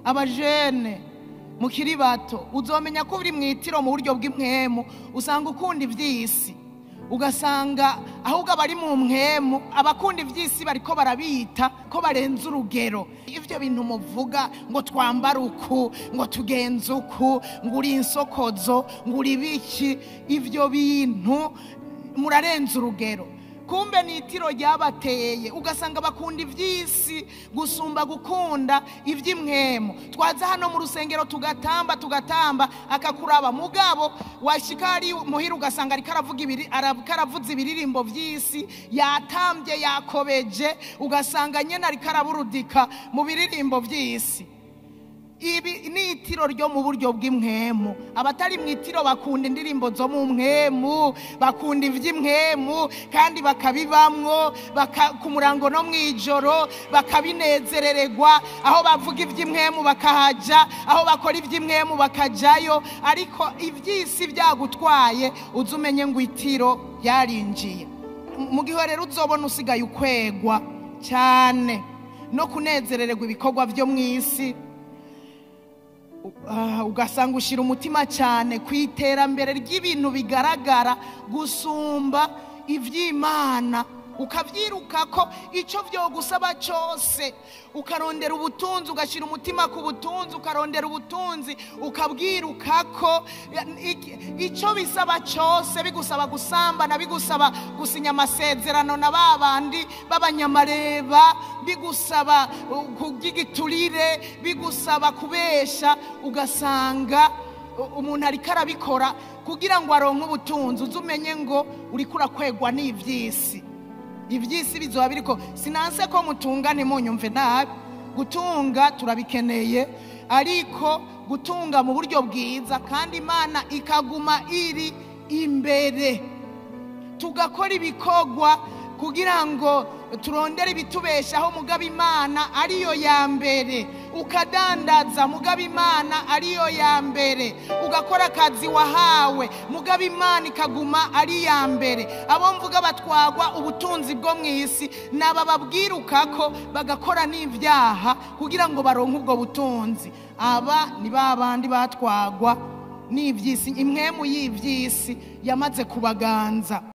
Abajene mukiri bato, uzomenya ko uri mu itiro mu buryo bw'impwemu, usanga ukunda iby'isi, ugasanga ahubwo abari mu mpwemu abakunda iby'isi bariko barabita ko barenze urugero. Ivyo bintu muvuga ngo twambare uku, ngo tugenze uku, ngo uri insokozo, ngo uri biki, ivyo bintu murarenze urugero. Kumbe ni itiro ryabateye, ugasanga bakunda iby'isi gusumba gukunda iby'imwemu. Twaza hano mu rusengero tugatamba tugatamba, akakuraba mugabo washika ari muhira ugasanga ariko aravuga ibiri, aravuza ibiririmbo by'isi, yatambye yakobeje, ugasanga nyene ariko araburudika mu biririmbo by'isi. Ibi ni itiro ryo mu buryo bw'imwemu. Abatari mu itiro bakunda indirimbo zo mu mwemu, bakunda ivy'imwemu kandi bakabibamwo, ku murango no mwijoro bakabinezerererwa, aho bavuga ivy'imwemu bakahaja, aho bakora ivy'imwemu bakajayo. Ariko ivy'isi byagutwaye, uzumenye ngo itiro yarinjiye. Mu gihe rero uzobona usigaye ukwegwa cyane no kunezerererwa ibikorwa vyo mw'isi, ugasanga ushira umutima cyane ku iterambere ry'ibintu bigaragara gusumba ivy'Imana, ukavyiruka ko ico vyogusaba cyose, ukarondera ubutunzi, ugashira umutima ku butunzi, ukarondera ubutunzi ukabwiruka ko ico bisaba cyose, bigusaba gusambana, bigusaba gusinya amasezerano na babandi b'abanyamareba, bigusaba kugigiturire, bigusaba kubesha, ugasanga umuntu ariko arabikora kugira ngo aronke ubutunzi. Uzumenye ngo uriko urakwegwa n'ivy'isi. Ivy'isi bizoba biriko. Sinanse ko mutunga, ntimunyumve nabi, gutunga turabikeneye, ariko gutunga mu buryo bwiza kandi Imana ikaguma iri imbere. Tugakora ibikorwa kugira ngo turondere ibitubeshaho, mugabo Imana ariyo ya mbere. Ukadandaza, mugabo Imana ariyo ya mbere. Ugakora akazi wahawe, mugabo Imana ikaguma ari ya mbere. Abo mvuga batwagwa ubutunzi bwo mw'isi naba babwiruka ko bagakora n'ivyaha kugira ngo baronke ubwo butunzi. Aba ni babandi batwagwa n'ivy'isi, impwemu y'ivy'isi yamaze kubaganza.